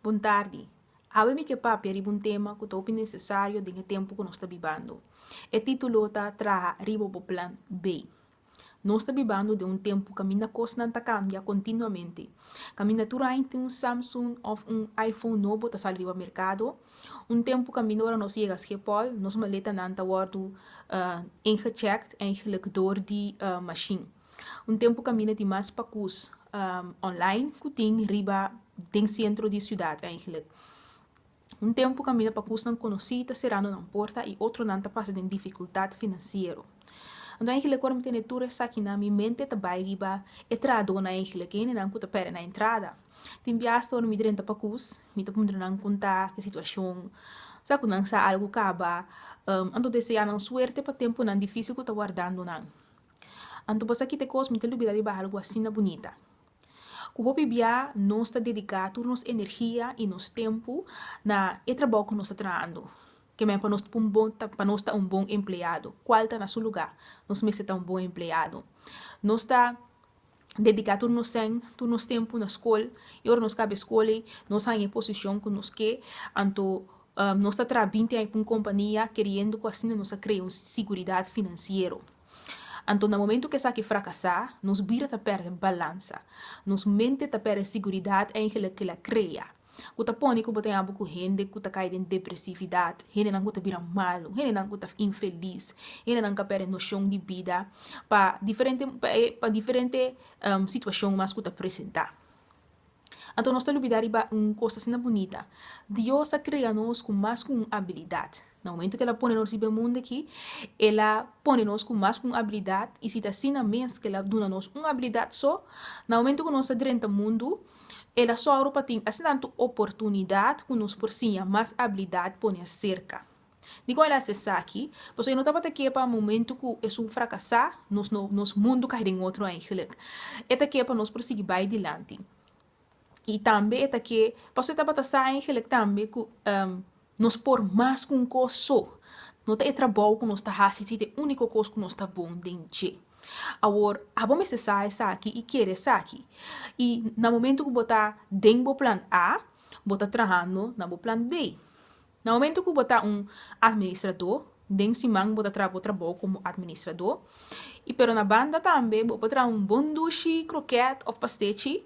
Bon tardi. Awe mi ke papia riba un tema ku ta hopi nesesario den e tempu ku nos ta bibando. E título ta Traha riba bo plan B. Nos ta bibando den un tempu kaminda kosnan ta kambia kontinuamente. Kaminda tur aña tin un Samsung òf un iPhone nobo ta sali riba merkado. Un tempu kaminda ora nos yega Schiphol nos maletanan ta wòrdu ingechèkt eigenlijk dor di mashin. Un tempu kaminda tin mas pakus online ku tin riba den sentro di siudat eigenlijk. Un tempu kaminda pakusnan konosí ta serando nan porta i otronan ta pasa den difikultat finansiero. Anto eigenlijk ora mi tene tur esakinan mi mente ta bai riba e trahadónan eigenlijk, e hendenan ku ta pèrdè nan entrada. Tin bias ta ora mi drenta pakus, mi ta puntra nan kon ta e situashon, sa ku nan sa algu kaba, anto deseá nan suerte pa tempunan difísil ku ta wardando nan. Anto bo sa kita e kos mi ta lubida riba algu asina bunita. Ku hopi bia nos ta dediká tur nos energia i nos tempu na e trabou ku nos ta trahando. Ke men pa nos ta un bon pa nos ta un bon empleado, kual ta na su lugá. Nos mester ta un bon empleado. Nos ta dediká tur nos sèn, tur nos tempu na skol i ora nos kaba e skol ei nos haña e posishon ku nos ke. Anto nos ta traha binti aña pa un kompania keriendo ku asina nos a krea un siguridat finansiero. Anto na momento ku esaki frakasá, nos bida ta pèrdè balansa. Nos mente ta pèrdè siguridat eigenlijk ku el a krea. Ku ta pone ku bo ta yama bo ku hende ku ta kai den depresividat, hendenan ku ta bira malu, hendenan ku ta infelis, hendenan ku a pèrdè noshon di bida pa diferente pa diferente situashon mas ku ta presentá. Anto nos ta lubidá riba un kos asina bunita. Dios a krea nos ku mas ku un abilidat. Na momentu ku el a pone nos riba e mundu aki, el a pone nos ku mas ku un abilidat, i si ta asina mes ku el a duna nos un abilidat so, na momentu ku nos a drenta mundu, el a sòru pa tin asina tantu oportunidat ku nos por siña mas abilidat pone aserka. Dikon el a hasi esaki? Pasobra e no tabata ke pa momentu ku esun frakasá, nos no nos mundu kai den otro eigenlijk. E ta ke pa nos por sigui bai dilanti. I tambe e ta ke, pasobra e tabata sa eigenlijk tambe ku nos por mas ku un kos so. No ta e trabou ku nos ta hasi si ta e úniko kos ku nos ta bon den dje. Awor, abo mester sa esaki i kere esaki. I na momentu ku bo ta den bo plan A, bo ta trahando na bo plan B. Na momento ku bo ta un administradó, den siman bo ta traha bo trabou komo administradó, i pero na banda tambe bo por traha un bon dushi, krokèt òf pastechi.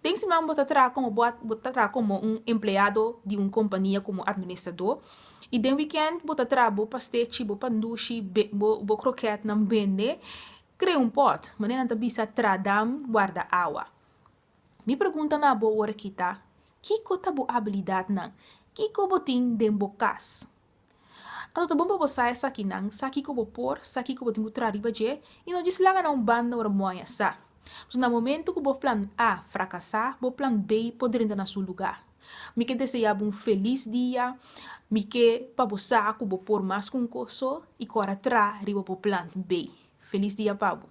Den siman bo ta traha komo bo bo ta traha komo un empleado di un kompania komo administradó, i den wikènt bo ta traha bo pastechi, bo pandushi, bo bo krokètnan bende, krea un pòt. Manera nan ta bisa tra dam warda awa. Mi pregunta na bo ora ki ta, Kiko ta bo abilidatnan? Kiko bo tin den bo kas? Anto ta bon pa bo sa esakinan, sa kiko bo por, sa kiko bo tin ku traha riba dje, i no djis laga na un banda ora bo haña sa. Pasobra na momentu ku bo plan A frakasá, bo plan B por drenta na su lugá. Mi ke deseá bo un felis dia, mi ke pa bo sa ku bo por mas ku un kos so i kòrda traha riba bo plan B. Felis dia pa bo!